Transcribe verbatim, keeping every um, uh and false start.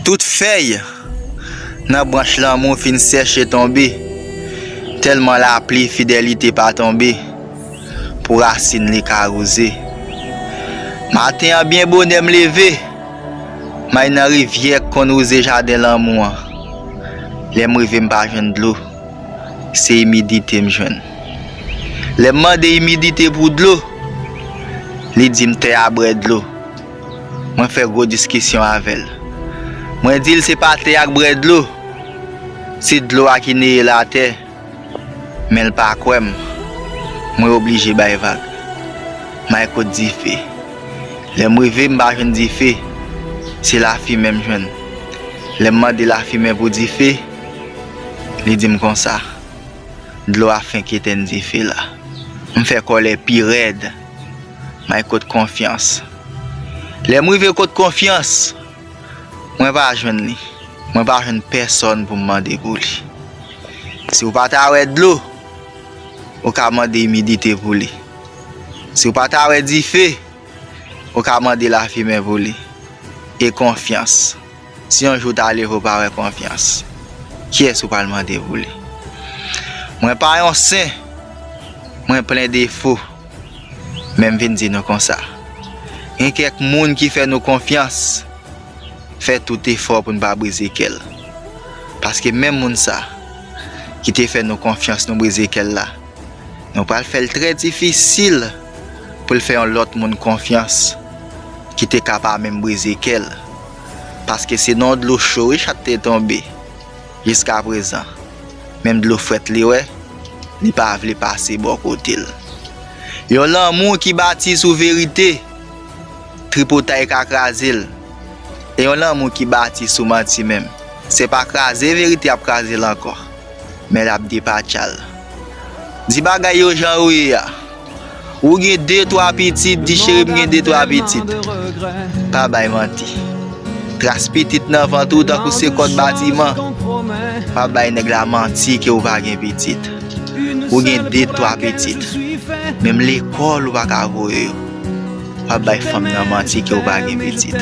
Tout fèy nan branch lanmou fin sèche tonbe, tèlman lapli fidelite pa tonbe pou rasin li ka wouze. Maten an byen bonè m leve, m al nan rivyè k konn wouze jaden lanmou an. Lè m rive m pa jwenn dlo, se imidite m jwenn. Lè m mande imidite pou dlo, li di m tè a bwè dlo. Mwen fè gwo diskisyon avè l. Mwen di l se pa tè a k bwè dlo, se dlo a ki neye latè. Men l pa kwè m. Mwen oblije bay vag. M al kot dife. Lè m rive m pa jwenn dife, se lafimen m jwenn. Lè m mande lafimen pou dife, li di m konsa, dlo a fenk etèn dife la. M fè kòlè pi rèd. M al kot konfyans. Lè m rive kot konfyans, mwen pa jwenn li. Mwen pa jwenn pèsòn pou m mande pou li. Si w pa ta wè dlo, ou ka mande imidite pou li. Si w pa ta wè dife, ou ka mande lafimen pou li. E konfyans. Si yon jou w ta leve w pa wè konfyans, kiyès ou pral mande pou li? Mwen pa yon sen, mwen plen defo, men m vin di nou konsa. Gen kèk moun ki fè nou konfyans, fè tout efò pou n pa brize kè l. Paske menm moun sa ki te fè nou konfyans nou brize kè l la, nou pral fè l trè difisil pou l fè yon lòt moun konfyans ki te ka pa menm brize kè l. Paske se nan yon dlo cho wi chat te tonbe. Jiskaprezan, menm dlo frèt li wè, li pa vle pase bò kote l. Yon lanmou ki bati sou verite, tripotay ka kraze l. E yon lanmou ki bati sou manti menm, se pa kraze verite ap kraze l ankò, men l ap depatcha l. Di bagay yo jan yo ye a. Ou gen de twa pitit, di cheri m gen de twa pitit. Pa bay manti. Tras pitit nan vant ou tankou se kòd batiman. Pa bay nèg la manti ke ou pa gen pitit. Ou gen de twa pitit. Menm lekòl ou pa ka voye yo. Pa bay fanm nan manti ke ou pa gen pitit.